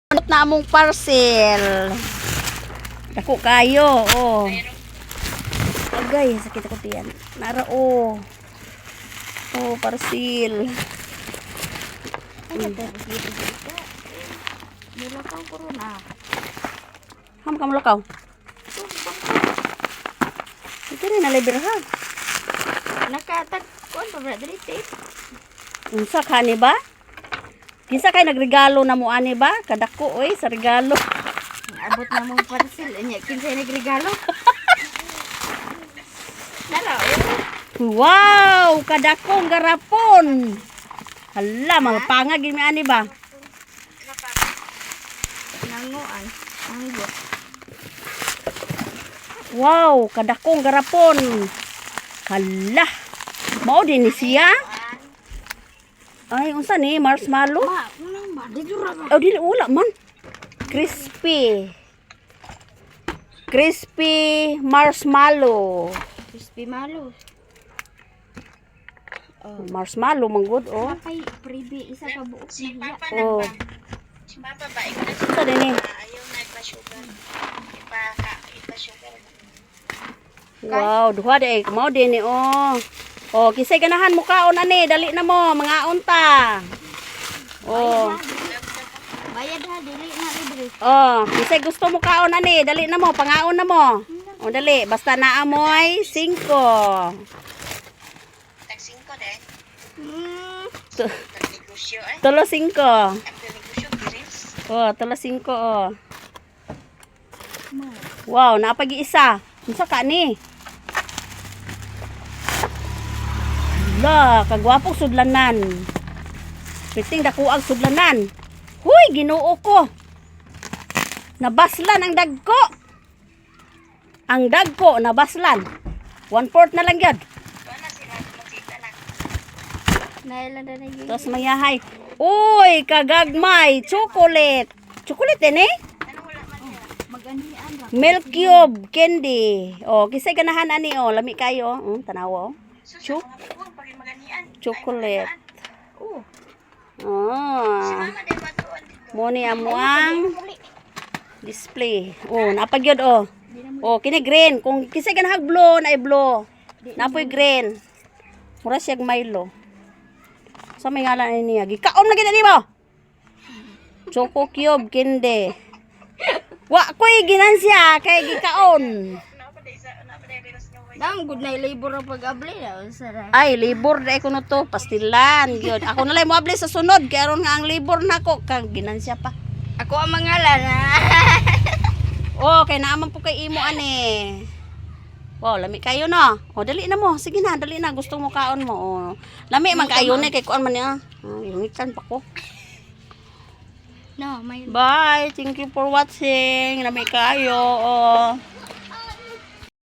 Na among parcel. Dako kayo, oh. Agay, sakit ako tiyan. Nara, oh. Oh, parcel. Ano to? Dito dito. Nilakaw ko ron ah. Ham ka mulakaw. Ito rin nalibre ha. Nakatag kuan pa ba diri te? Unsa ka ni ba? Kinsa kay nagregalo na mo ani ba? Kadako oy sa regalo. Abot na mong parcel nya kinsay nagregalo? Nara oh. Wow, kadakong garapon. Hala, mga pangag mi ani ba? Nanguan. Nanggo. Wow, kadakong garapon. Hala. Mao din ni siya. Ay, unsa ni marshmallow? Ma, unang ba dito ra ba? Oh, dili wala man. Crispy. Crispy marshmallow. Crispy malo. Oh, marshmallow man gud oh. Kay freebie isa ka buok Si na hiya. Papa Oh. nagpa. Si Papa ba? Ikaw na Unsa din ni? ayaw na ipa-sugar. Ipa, ipa-sugar. Wow, duha di mao din ni oh. Oh, kisay ganahan mo kaon ani, dali na mo, mga unta. Oh. Bayad ha dili na libre. Oh, kisay gusto mo kaon ani, dali na mo, pangaon na mo. Oh, dali, basta naamoy 5. Tag 5 de. Tag negosyo eh. Tulo 5. Tag negosyo, Giris. Oh, tulo 5 oh. Wow, napag-iisa. Unsa ka ni? La, kagwapong sudlanan. Piting dakuang sudlanan. Huy, Ginoo ko. Nabaslan ang dagko. Ang dagko nabaslan. 1/4 na lang gyud. Ito na sila makita na. Nailan na na Tapos mayahay. Uy, kagagmay, chocolate. Chocolate din eh? Ano wala man niya? Maganian ra. Milk cube candy. Oh, kisay ganahan ani oh, lami kayo. Tanawa oh. Sus, mga puwang pag maganian. Chocolate. Oh. Si Ah. Mama de batuan dito. Mo ni amuang display. Oh, napagyod oh. Oh, kini green. Kung kisay ganahag blue, na blue. Napoy green. Mura siyag Milo. Sa may ngalan ani niya? Gikaon lagi na nimo. Choco cube candy. Wa ko'y ginansya kay gikaon. Napa de reels nga way. Dam good na labor ra pag-abli na unsa ra. Ay, libor na ko no to, pastilan gyud. Ako na lang moabli sa sunod kay aron nga ang libor nako kang ginansya pa. Ako ang mangalan ah. Oh, kay naaman po kay imo ani. Wow, lami kayo no. Oh, dali na mo. Sige na, dali na. Gusto mo kaon mo. Oh. Lami man kayo ni kay kuan man niya. Ah, yungitan pa ko. No, may Bye. Thank you for watching. Lami kayo. Oh.